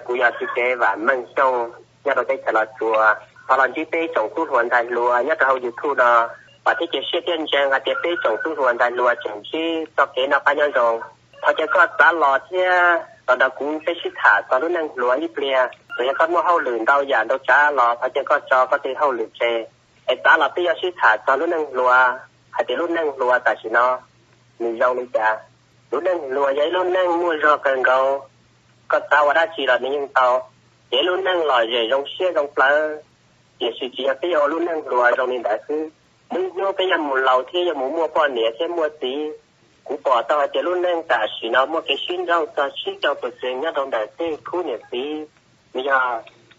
Kuv yog txiv tsev Vam Meej Xyooj nyob rau teb chaws Los Tsuas. Thov los ntsib peb tsoom tub hluas ntxhais hluas nyob rau hauv YouTube no, vam thiab cia siab thiab ntseeg hais tias peb tsoom tub hluas ntxhais hluas tseem ntsib txoj kev noj qab nyob zoo. Thov cia koj txav los thiab los nrog kuv peb sib tham txog lub neej hluas ib pliag. Txawm yog koj muaj hauj lwm ntau yam ntau tsav los thov cia koj tso koj tej hauj lwm tseg, es txav los peb yuav sib tham txog lub neej hluas, hais tias lub neej hluas tam sim no nws zoo li cas. Lub neej hluas yog ib lub neej muaj zog kawg nkaus, koj txav ua dab tsi los nws yeej tau, ces ib lub neej lom zem zoo siab zoo plawv. Tiam sis tsis yog peb yuav ua lub neej hluas zoo li ntawd xwb, hnub hnub peb yuav mus laus thiab yuav mus muaj poj niam thiab muaj txiv. Kuv pom tau hais tias lub neej tam sim no muaj kev sib nrauj txog tsib caug percent nyob rau ntawm tej khub niam txiv, nws yog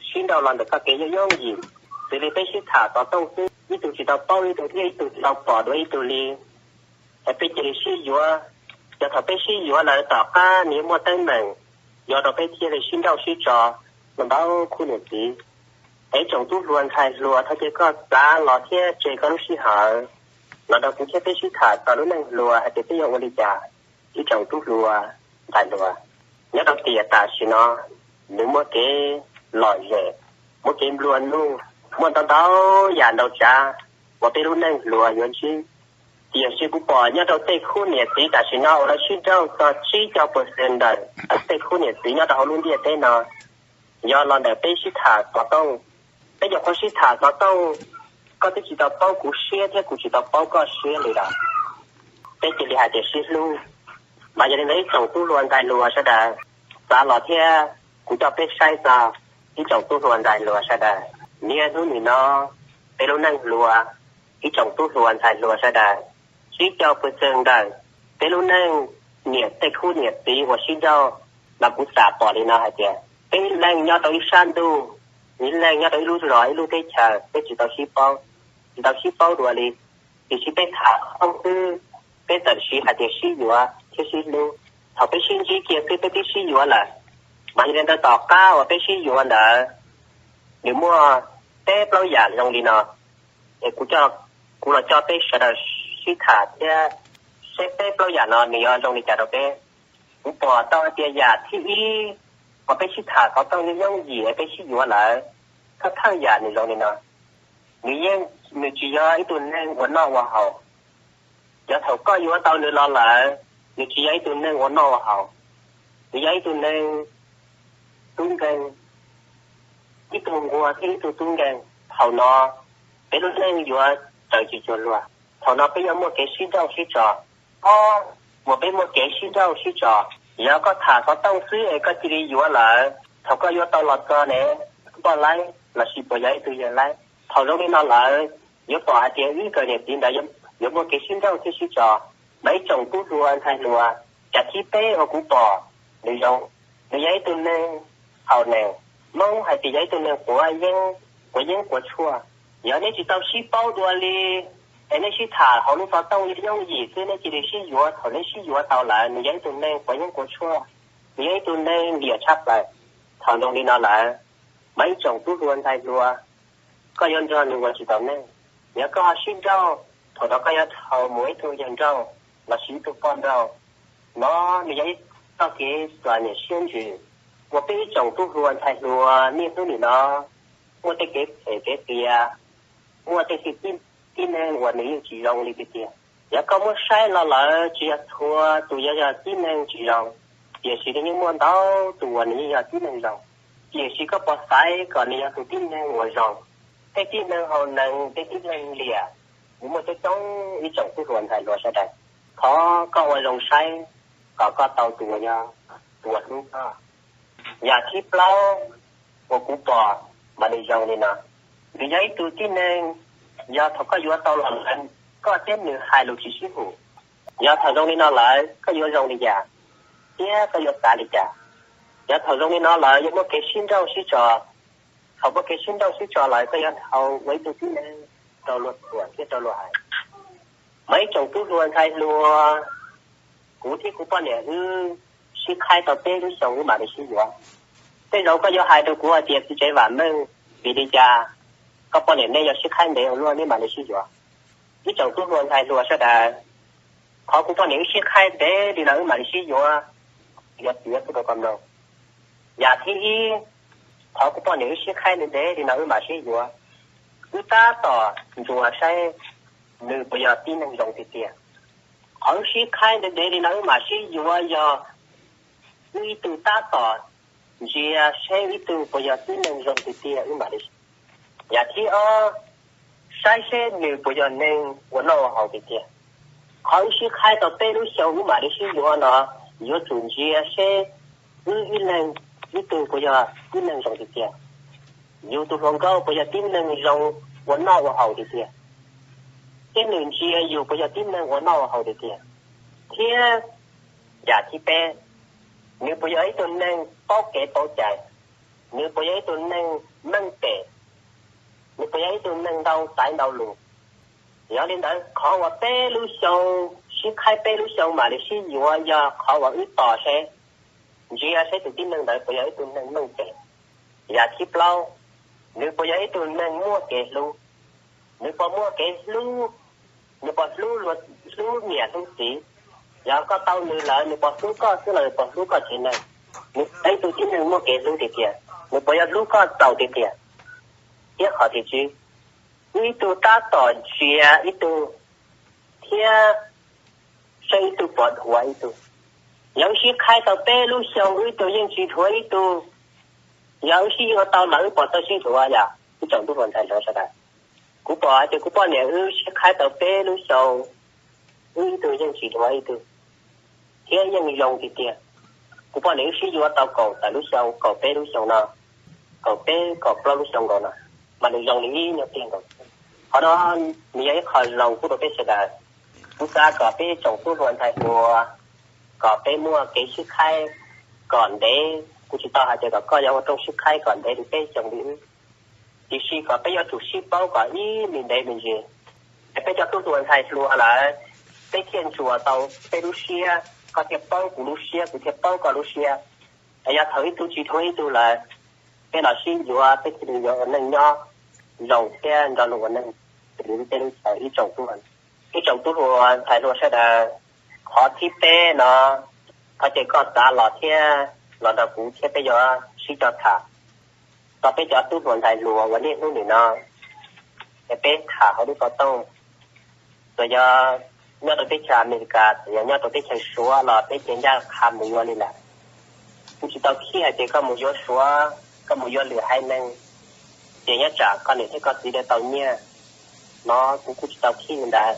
sib nrauj los ntawm txoj kev yooj yooj yim, xws li peb sib tham xov tooj xwb, ib tug tsis tau paub ib tug thiab ib tug tsis tau pom dua ib tug li. Es peb cia li sib yuav, yog thaum peb sib yuav lawm tom qab nws yuav muaj teeb meem, yog rau peb thiaj li sib nrauj sib tso. Ntau ntau khub niam txiv, es tsoom tub hluas ntxhais hluas, thov cia koj txav los thiab tseg koj lub sij hawm los nrog kuv thiab peb sib tham txog lub neej hluas hais tias peb yuav ua li cas. Ib tsoom tub hluas ntxhais hluas, nyob rau tiam tam sim no nws muaj kev lom zem, muaj kev nplua nuj, muaj ntau ntau yam ntau tsav uas peb lub neej hluas yuav ntsib. Tiam sis kuv pom nyob rau tej khub niam txiv tam sim no uas lawv sib nrauj txog tsib caug percent ntawm tej khub niam txiv nyob rau hauv lub ntiaj teb no yog los ntawm peb sib tham xov tooj. Peb nyuam qhuav sib tham xov tooj, koj twb tsis tau paub kuv siab thiab kuv tsis tau paub koj siab li lawm, peb cia li hais tias sib hlub. Mas yog li ntawd ib tsoom tub hluas ntxhais hluas sawv daws, txav los thiab kuv coj peb saib txog ib tsoom tub hluas ntxhais hluas sawv daws. Niaj hnub nim no peb lub neej hluas, ib tsoom tub hluas ntxhais hluas sawv daws, tsib caug percent ntawm peb lub neej niam tej khub niam txiv uas sib nrauj, mas kuv xam pom li no hais tias peb leej nyob rau ib sab ntuj, ib leej nyob rau ib lub zos ib lub teb chaws, peb tsis tau sib paub, tsis tau sib paub dua li. Tiam sis peb tham xov tooj xwb, peb txawm siv hais tias sib yuav thiab sib hlub. Thaum peb sib ntsib kiag xwb peb twb sib yuav lawm. Mas yog li ntawd tom qab uas peb sib yuav ntawd, nws muaj peb plaub yam zoo li no. Es kuv, kuv los coj peb sawv daws sib tham thiab seb peb plaub yam no nws yuav zoo li cas rau peb. Kuv pom tau hais tias yam thib ib uas peb sib tham xov tooj yooj yooj yim es peb sib yuav lawm, thawj thawj yam nws zoo li no. Nws yeej, nws tsis yog ib tug neeg ua noj ua haus. Yog thaum koj yuav tau nws los lawm, nws tsis yog ib tug neeg ua noj ua haus, nws yog ib tug neeg tub nkeeg, ib tug nquag thiab ib tug tub nkeeg. Thaum no peb lub neej yuav raws tsis cuag luag. Thaum no peb yuav muaj kev sib nrauj sib tso. Ob, uas peb muaj kev sib nrauj sib tso, yog koj tham xov tooj xwb es koj cia li yuav lawm, thaum koj yuav tau los txog ne, npoj laib lossis puas yog ib tug yawg laib? Thaum zoo li no lawm, yuav pom hais tias wb kawm niam txiv ntawd yuav muaj kev sib nrauj thiab sib tso. Mas ib tsoom tub hluas ntxhais hluas, yam thib peb uas kuv pom nws zoo, nws yog ib tug neeg haus nees. Hmoob hais tias yog ib tug neeg quav yeeb, quav yeeb quav tshuaj. Yog nej tsis tau sib paub dua li, es nej sib tham hauv lub xov tooj yooj yooj yim xwb, nej cia li sib yuav. Thaum nej sib yuav tau lawm, nws yog ib tug neeg quav yeeb quav tshuaj, nws yog ib tug neeg liam tshaj plaws. Thaum zoo li no lawm, mas ib tsoom tub hluas ntxhais hluas, koj yuav nrog nws ua tsis tau neej. Yog koj ho sib nrauj, thaum no koj yuav dhau mus ib tug yawg nrauj lossis ib tug poj nrauj. No nws yog ib txoj kev txom nyem siab ntsws uas peb ib tsoom tub hluas ntxhais hluas niaj hnub nim no muaj tej kev phem kev qias, muaj tej tib neeg uas nws yeej tsis zoo li tiag tiag. Yog koj muab saib los lawm tsis yog txhua tus yuav yog tib neeg tsis zoo, tiam sis nws yeej muaj ntau tus uas nws yeej yog tib neeg zoo. Tiam sis koj puas xaiv kom nws yog tus tib neeg uas zoo? Tej tib neeg haus nees, tej tib neeg liam, nws muaj coob coob ib tsoom tub hluas ntxhais hluas sawv daws. Thov koj ua zoo saib kom koj tau tus uas yog, tus uas hlub koj. Yam thib plaub uas kuv pom mas nws zoo li no. Nws yog ib tug tib neeg, yog thaum koj yuav tau los lawm, koj thiab nws hais lus tsis sib haum. Yog thaum zoo li no lawm koj yuav zoo li cas, thiab koj yuav xav li cas? Yog thaum zoo li no lawm yuav muaj kev sib nrauj sib tso. Thaum muaj kev sib nrauj sib tso lawm koj yuav dhau ua ib tug tib neeg rau luag thuam thiab rau luag hais. Mas ib tsoom tub hluas ntxhais hluas, kuv thiab kuv poj niam wb sib qhaib tau peb lub xyoo wb mam li sib yuav. Tej zaum koj yuav hais rau kuv hais tias txiv tsev Vam Meej, vim li cas koj poj niam nej yuav sib qhaib ntev ua luaj nej mam li sib yuav? Ib tsoom tub hluas ntxhais hluas sawv daws, qhov kuv poj niam wb sib qhaib ntev li no wb mam li sib yuav, yuav piav pub rau koj mloog. Yam thib ib, qhov kuv poj niam wb sib qhaib ntev ntev li no wb mam sib yuav, wb tab tom ntsuas saib nws puas yog tib neeg zoo tiag tiag. Qhov wb sib qhaib ntev ntev li no wb mam sib yuav yog wb ib tug tab tom ntsia seb ib tug puas yog tib neeg zoo tiag tiag wb mam li. Yam thib ob, saib seb nws puas yog neeg ua noj ua haus tiag tiag. Qhov wb sib qhaib tau peb lub xyoo wb mam li sib yuav no, yuav tsum ntsia seb wb ib leeg, ib tug puas yog tib neeg zoo tiag tiag, yus tus hluas nkauj puas yog tib neeg zoo ua noj ua haus tiag tiag, thiab nws ntsia yus puas yog tib neeg ua noj ua haus tiag tiag. Thiab yam thib peb, nws puas yog ib tug neeg paub kev paub cai, nws puas yog ib tug neeg meej pem, nws puas yog ib tug neeg ntau xaiv ntau lus. Yog li ntawd qhov uas peb lub xyoo, sib qhaib peb lub xyoo mam li sib yuav yog qhov uas wb tos seb, ntsia seb tus tib neeg ntawd puas yog ib tug neeg meej pem. Yam thib plaub, nws puas yog ib tug neeg muaj kev hlub, nws puas muaj kev hlub, nws puas hlub, hlub niam hlub txiv. Yog koj tau nws lawm nws puas hlub koj xwb los nws puas hlub koj tsev neeg, nws puas yog ib tug tib neeg muaj kev hlub tiag tiag, nws puas yog hlub koj txaus tiag tiag. Thiab qhov thib tsib, wb ib tug tab tom ntsia ib tug thiab saib ib tug puas dhuav ib tug. Yog wb sib qhaib tau peb lub xyoo wb ib tug yeej tsis dhuav ib tug, yog wb sib yuav tau lawm wb puas tau sib dhuav yom ib tsoom tub hluas ntxhais hluas sawv daws? Kuv pom hais tias kuv poj niam wb sib qhaib tau peb lub xyoo, wb ib tug yeej tsis dhuav ib tug, thiab yeej zoo tiag tiag. Kuv poj niam wb sib yuav tau kaum tawm lub xyoo, kaum peb lub xyoo no, kaum peb kaum plaub lub xyoo nkaus no, mas nws zoo li ib nyuag pliag nkaus. Qhov no nws yog ib qho zoo pub rau peb sawv daws. Kuv xav kom peb tsoom tub hluas ntxhais hluas, kom peb muaj kev sib qhaib kom ntev. Kuv tsis tau hais tias kom koj yuav ua rooj sib qhaib kom ntev li peb xyoo li wb, tiam sis kom peb yuav tsum sib paub kom ib me ntev me ntsis. Es peb cov tub hluas ntxhais hluas lawm, peb thiaj ntsuas tau peb lub siab, koj thiaj paub kuv lub siab, kuv thiaj paub koj lub siab. Es yog thaum ib tug tsis dhuav ib tug lawm, peb los sib yuav peb thiaj li yuav ua neej nyob zoo thiab nrog luag ua neej. Peb lub chaw ib tsoom tub, ib tsoom tub hluas ntxhais hluas sawv daws, qhov thib peb no, thov ces koj xav los thiab los nrog kuv thiab peb yuav sib cog tham. Txog peb cov tub hluas ntxhais hluas uas niaj hnub nim no es peb tham hauv lub xov tooj, txawm yog nyob rau teb chaws Amelikas, txawm yog nyob rau teb chaws Suav los peb ces ncaj qha mus yuav li lawm. Kuv tsis tau khib hais tias koj mus yuav Suav, koj mus yuav lwm haiv neeg, ces nyob tsam koj niam thiab koj txiv lawv tau nyiaj no, kuv kuj tsis tau khib li ntawd.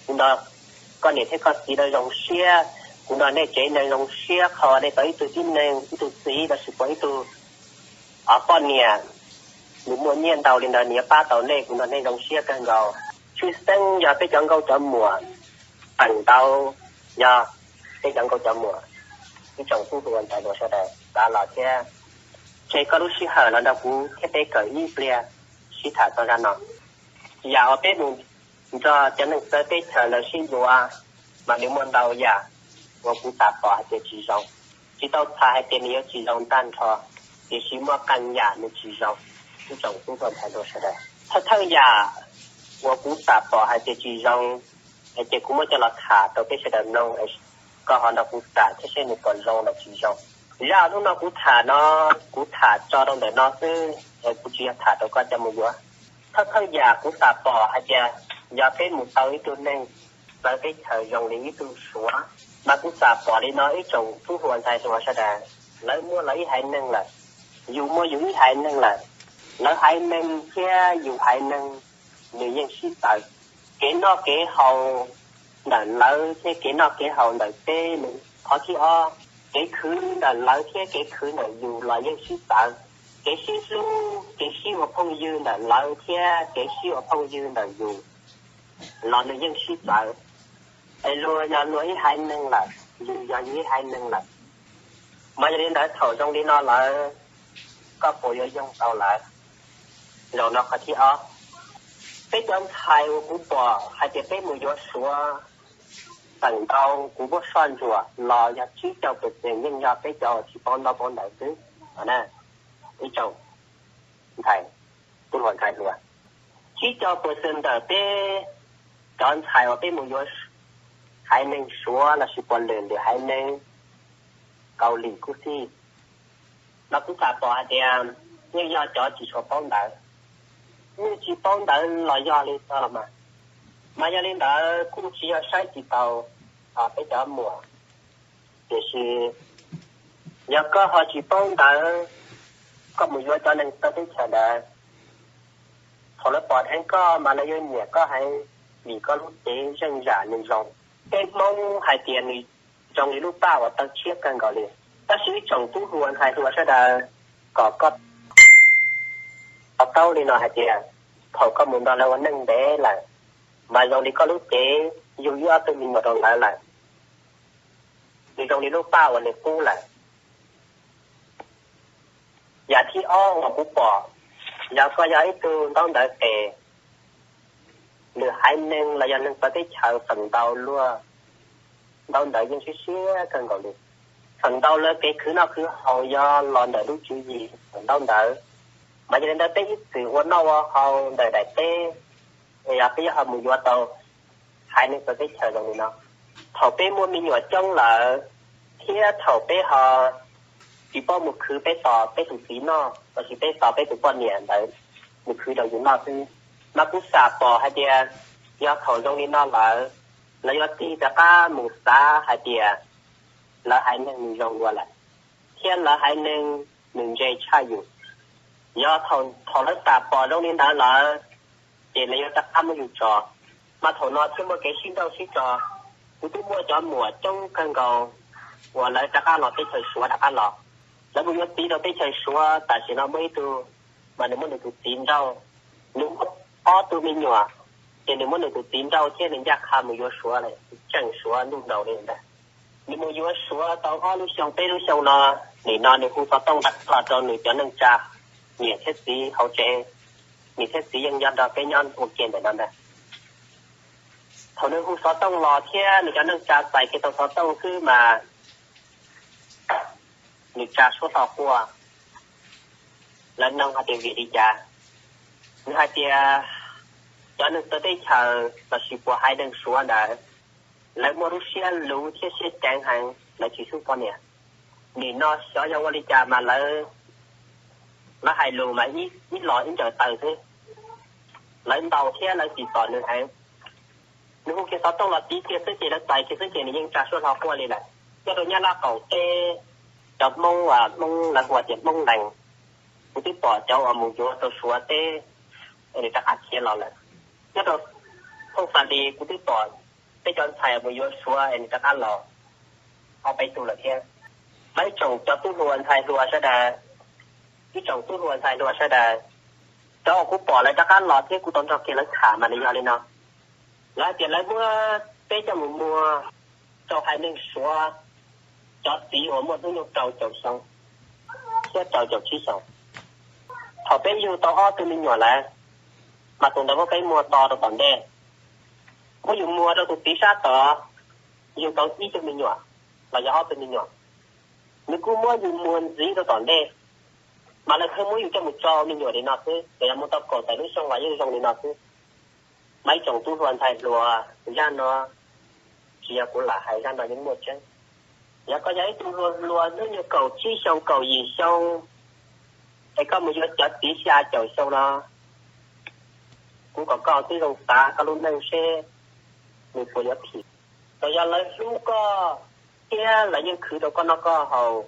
Kuv nrog koj niam thiab koj txiv lawv zoo siab, kuv nrog nej tsev neeg zoo siab qhov nej tau ib tug tib neeg, ib tug txiv lossis puas ib tug poj niam, nws muaj nyiaj ntau li ntawd nws yuav pab tau nej, kuv nrog nej zoo siab kawg nkaus. Tshwj xeeb yog peb cov nkauj cov muam, feem ntau yog peb cov nkauj cov muam, ib tsoom tub hluas ntxhais hluas sawv daws xav los thiab, tseg koj lub sij hawm los nrog kuv thiab peb kawm ib pliag sib tham txog zaj no. Yam uas peb mus nrog cov neeg txawv teb chaws ntawd sib yuav, mas nws muaj ntau yam uas kuv xav pom hais tias tsis zoo. Tsis tau txhais hais tias nws yuav tsis zoo tag nrho, tiam sis muaj qee yam nws tsis zoo. Ib tsoom tub hluas ntxhais hluas sawv daws, thawj thawj yam uas kuv xav pom hais tias tsis zoo, ces kuv muab coj los tham rau peb sawv daws mloog, koj ho nrog kuv xam thiab seb nws puas zoo los tsis zoo. Zaj hnub no kuv tham no, kuv tham tso rau ntawm no xwb, es kuv tsis yog tham rau koj coj mus yuav. Thawj thawj yam kuv xav pom hais tias yog peb mus tau ib tug neeg txawv teb chaws zoo li ib tug Suav, mas kuv xav pom li no ib tsoom tub hluas ntxhais hluas sawv daws, lawv muaj lawv ib haiv neeg lawm, yus muaj yus ib haiv neeg lawm. Lawv haiv neeg thiab yus haiv neeg nws yeej sib txawv. Kev noj kev haus ntawm lawv thiab kev noj kev haus ntawm peb nws. Qhov thib ob, kev khwv ntawm lawv thiab kev khwv ntawm yus los yeej sib txawv. Kev sib hlub, kev sib ua phooj ywg ntawm lawv thiab kev sib ua phooj ywg ntawm yus los nws yeej sib txawv. Es luag yog luag ib haiv neeg lawm, yus yog yus ib haiv neeg lawm. Mas yog li ntawd thaum zoo li no lawm, koj puas yuav yoog tau lawv? Zaum no qhov thib ob, peb cov ntxhais uas kuv pom hais tias peb mus yuav Suav, feem ntau kuv muab soj ntsuam los yog tsib caug percent yeej yog peb cov uas tsis paub ntaub paub ntawv xwb. Ib tsoom ntxhais, tub hluas ntxhais hluas, tsib caug percent ntawm peb cov ntxhais uas peb mus yuav haiv neeg Suav lossis puas lwm lwm haiv neeg, Kaus Lim kuj xij, Mas kuv xam pom hais tias yeej yog cov tsis tshua paub ntawv, yeej tsis paub ntawv los yog li no los mas. Mas yog li ntawd kuj tsis yog saib tsis taus peb cov muam, tiam sis yog koj ho tsis paub ntawv, koj mus yuav cov neeg txawv teb chaws ntawd, thaum lawv pom dheev koj mas lawv yuav nyiam koj heev, vim koj lub cev zeej zam nws zoo. Peb Hmoob hais tias nws zoo li lub paj uas tawg tshiab kawg nkaus li. Tab sis ib tsoom tub hluas ntxhais hluas sawv daws, kom koj to taub li no hais tias, thaum koj mus nrog lawv ua neej ntev lawm, mas zoo li koj lub cev yug ib ob tug me nyuam rau lawv lawm, nws zoo li lub paj uas nws qub lawm. Yam thib ob uas kuv pom, yog koj yog ib tug ntaub ntawv tes, lwm haiv neeg los yog neeg txawv teb chaws feem ntau luag ntaub ntawv yeej siab siab kawg nkaus li. Feem ntau lawv kev khwv noj khwv haus yog los ntawm lub tswv yim ntaub ntawv. Mas yog li ntawd peb ib txwm ua noj ua haus ntawm daim teb, yog peb yuav ho mus yuav tau haiv neeg txawv teb chaws zoo li no. Thaum peb muaj me nyuam coob lawm, thiab thaum peb ho tsis paub mus khwv peb tos peb tus txiv noj, lossis peb tos peb tus poj niam ntawd mus khwv rau yus noj xwb, mas kuv xam pom hais tias yog thaum zoo li no lawm, lawv yuav tig rov qab mus xav hais tias lawv haiv neeg nws zoo dua lawm, thiab lawv haiv neeg nws ntse tshaj yus. Yog thaum lawv xam pom zoo li ntawd lawm, ces lawv yuav rov qab muab yus tso. Mas thaum no thiaj muaj kev sib nrauj sib tso. Kuv twb muaj cov muam coob kawg nkaus uas lawv rov qab los teb chaws Suav rov qab los. Lawv mus yuav txiv rau teb chaws Suav, tam sim no muaj ib tug mas nws muab nws tus txiv nrauj, nws muaj ob tug me nyuam, ces nws muab nws tus txiv nrauj thiab nws ncaj qha mus yuav Suav lawm, tseem Suav ntuj nraud li ntag. Nws mus yuav Suav tau ob lub xyoo peb lub xyoo no, nim no nws hu xov tooj rov qab los rau nws cov neej tsa, niam thiab txiv hauv tsev, niam thiab txiv yeej nyob nrog peb nyob ua ke ntawm no ntag. Thaum nws hu xov tooj los thiab nws cov neej tsa txais kiag tau xov tooj xwb mas nws tsa suab hlo quaj. Lawv nug hais tias vim li cas, nws hais tias cov neeg txawv teb chaws lossis puas haiv neeg Suav ntawd, lawv muaj lub siab luv thiab siab ceev heev, lawv tsis hlub poj niam. Nim no xyov yog ua li cas mas lawv, lawv hais lus mas ib los ib ncaws taw xwb. Lawv ntaus thiab lawv tsim txom nws heev. Nws hu kiag xov tooj los tiv kiag xwb ces lawv txais kiag xwb ces nws yeej tsa suab hlo quaj li lawm. Nyob rau Nyab Laj qaum teb, cov Hmoob, Hmoob lawv hu tias Hmoob Lees, kuv twb pom cov uas mus yuav rau Suav teb, nws rov qab khiav los lawm. Nyob rau Thooj Xas Lis kuv twb pom peb cov ntxhais mus yuav Suav es nws rov qab los ob peb tug lawm thiab. Mas ib tsoom cov tub hluas ntxhais hluas sawv daws, ib tsoom tub hluas ntxhais hluas sawv daws, cov uas kuv pom lawv rov qab los thiab kuv tau nrog kiag lawv tham mas nws yog li no. Lawv hais tias lawv muab peb coj mus muag rau haiv neeg Suav, cov txiv uas muaj hnub nyoog rau caum xyoo thiab rau caum tsib xyoo. Thaum peb yug tau ob tug me nyuam lawm, mas tus ntawd muab peb muag to rau tom ntej, muab yus muag rau tus txiv sab tod, yug tau ib tug me nyuam los yog ob tug me nyuam. Nws kuj muab yus muag ntxiv rau tom ntej, mas lawv thiaj muab yus coj mus tso me nyuam li no xwb, los yog mus tau kaum tawm lub xyoo los yeej zoo li no xwb. Mas ib tsoom tub hluas ntxhais hluas, zaj no tsis yog kuv lam hais, zaj no yeej muaj tseeb. Yog koj yog ib tug hluas hluas hnub nyoog kaum tsib xyoo kaum yim xyoo, es koj mus yuav cov txiv xya caum xyoo no, kuv kom koj tib zoo xav koj lub neej seb nws puas yuav phim. Txawm yog lawv hlub koj thiab lawv yeej khwv rau koj noj koj haus,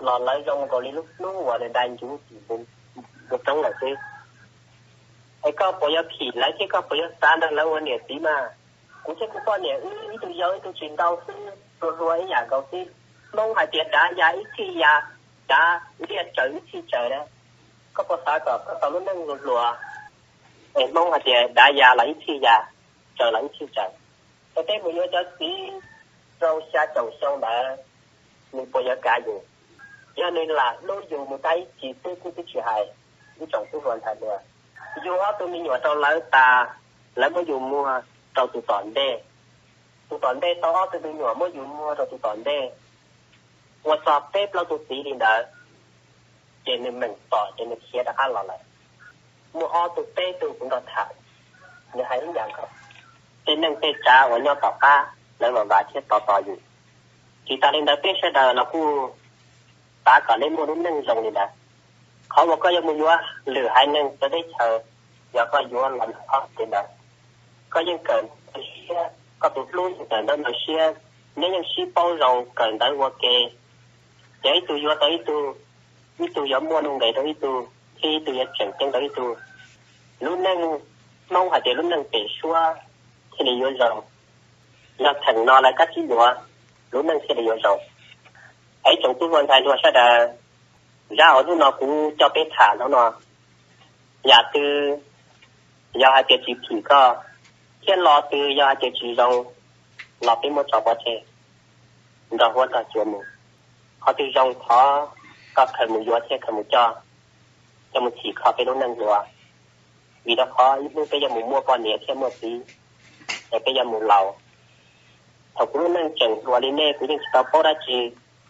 los lawv zoo nkaus li lub hnub uas nws da ncuv tim npoo roob lawm xwb. Es koj puas yuav phim lawv thiab koj puas yuav xav nrog lawv ua niam txiv mas? Kuv thiab kuv poj niam wb ib tug yau ib tug tsis ntau xwb, hluas hluas ib yam nkaus xwb. Hmoob hais tias dav ya ib txhij ya, dav liaj tsaws ib txhij tsaws na. Koj puas xav kom koj tau lub neej hluas hluas? Es Hmoob hais tias dav ya los ib txhij ya, tsaws los ib txhij tsaws. Es peb mus yuav cov txiv rau xya caum xyoo ntawd, nws puas yuav kav yus? Yog nws lam hlub yus mus tag ib txhis xwb kuj twb tsis hais, ib tsoom tub hluas ntxhais hluas. Yug ob tug me nyuam rau lawv tas, lawv muab yus muag rau tus tom ntej. Tus tom ntej tau ob tug me nyuam muab yus muag rau tus tom ntej. Ua txog peb plaub tug txiv li ntawd, ces nws meem tom ces nws khiav rov qab los lawm. Muaj ob tug peb tug kuv nrog tham, nws hais ib yam nkaus. Tej neej tej tsav uas nyob tom qab lawv vam vam thiab tos tos yus. Tsis tas li ntawd peb sawv daws los kuj xav kom neb muaj lub neej zoo li ntawd. Qhov uas koj yuav mus yuav lwm haiv neeg txawv teb chaws, yog koj yuav los ntawm qhov kev ntawd, koj yeej kawm siab, koj tus hlub yeej kawm ntawv ntawm siab, neb yeej sib paub zoo kawm ntawv ua ke, ces ib tug yuav tau ib tug, ib tug yuav muaj nuj nqes rau ib tug, thiab ib tug yuav tseem ceeb rau ib tug. Lub neej, Hmoob hais tias lub neej pem suab thiaj li yuav zoo, yog theem no lawv kab tsib yuav, lub neej thiaj li yuav zoo. Es tsoom tub hluas ntxhais hluas sawv daws, zaj uas hnub no kuv coj peb tham hnub no, yam twg yog hais tias tsis phim koj, thiab lo twg yog hais tias tsis zoo, los peb muab tso pov tseg, nrog huab nrog cua mus. Qhov twg zoo thov koj khaws mus yuav thiab khaws mus coj, coj mus txhim kho peb lub neej hluas. Vim rau qhov ib hnub peb yuav mus muaj poj niam thiab muaj txiv, es peb yuav mus laus. Thaum kuv lub neej tseem hluas li nej kuv yeej tsis tau paub dab tsi,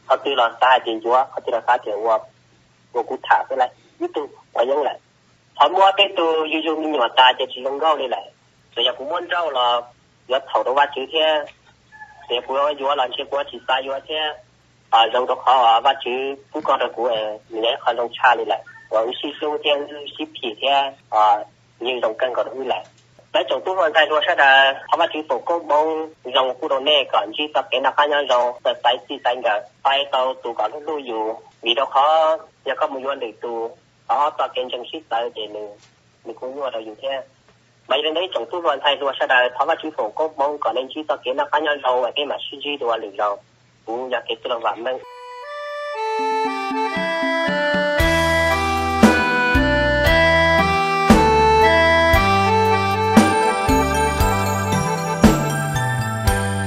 qhov twg los xav hais tias yuav, qhov twg los xav tias ua, uas kuv tham xwb lawm ib tug quav yeeb lawm. Qhov muab peb tug yug yug me nyuam tas ces tsis zoo nkauj li lawm. Txawm yog kuv muab nrauj los yuav thaum rau Vajtswv thiab, txawm yog kuv yuav los ntshe kuv tsis xav yuav thiab. Zoo rau qhov Vajtswv pub koj rau kuv, nws yog ib qho zoo tshaj li lawm uas wb sib hlub thiab wb sib phim thiab yeej zoo kawg nkaus rau wb lawm. Peb tsoom tub hluas ntxhais hluas sawv daws, thov Vajtswv foom koob hmoov zoo pub rau nej kom ntsib txoj kev noj qab nyob zoo, txawj xaiv txij xaiv nkawm, pab tau tus kom hlub hlub yus. Vim rau qhov yog koj mus yuav lwm tus, thov ob txoj kev ntseeg sib txawv ces nws kuj nyuaj rau yus thiab. Mas yog li ntawd ib tsoom tub hluas ntxhais hluas sawv daws, thov Vajtswv foom koob hmoov kom nej ntsib txoj kev noj qab nyob zoo es peb mam sib ntsib dua lwm zaus. Kuv yog kev tij laug Vam Meej.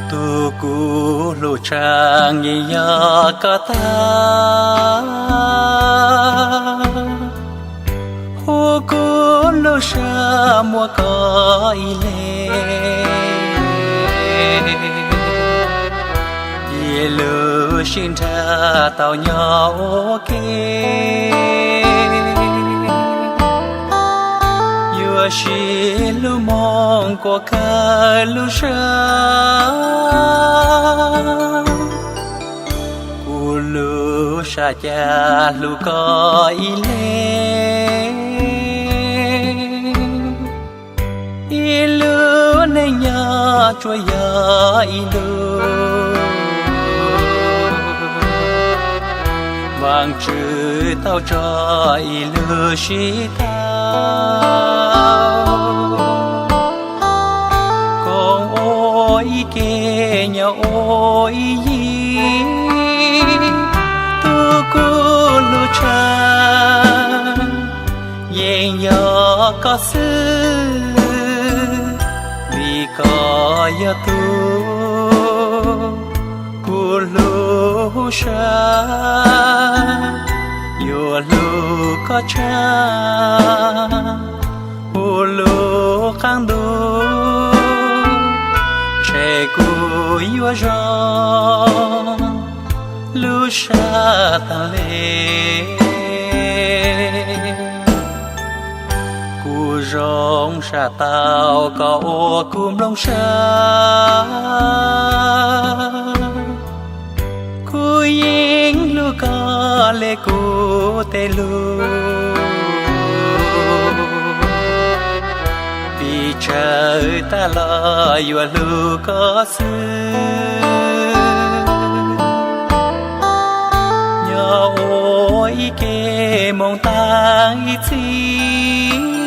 Tus kuv hlub tshaj yeej yog koj tag, hu kuv lub sab muaj koj ib leeg. Ib lub sij nrhab tau nyob ua ke, yuav siv lub moo kuas kawg lub sab. Kuv lub sab cas hlub koj ib leeg, ib lub neej nyob tsuas yog ib lub. Vaajtswv tau tso ib lub sij tau, koom ua ib ke nyob ua ib yig. Tus kuv hlub tshaj yeej yog koj xwb, vim koj yog tus kuv hlub sab. Yuav hlub koj tshaj ua lub qaab ntuj, ntshe kuv yuav zoo lub sab taag le. Kuv zoo sam tau koj ua kuv nplooj sab, kuv yeej hlub koj le kuv tej lug. Pes tsawg taag los yuav hlub koj xwb, nyob ua ib ke moog taag ib txhis.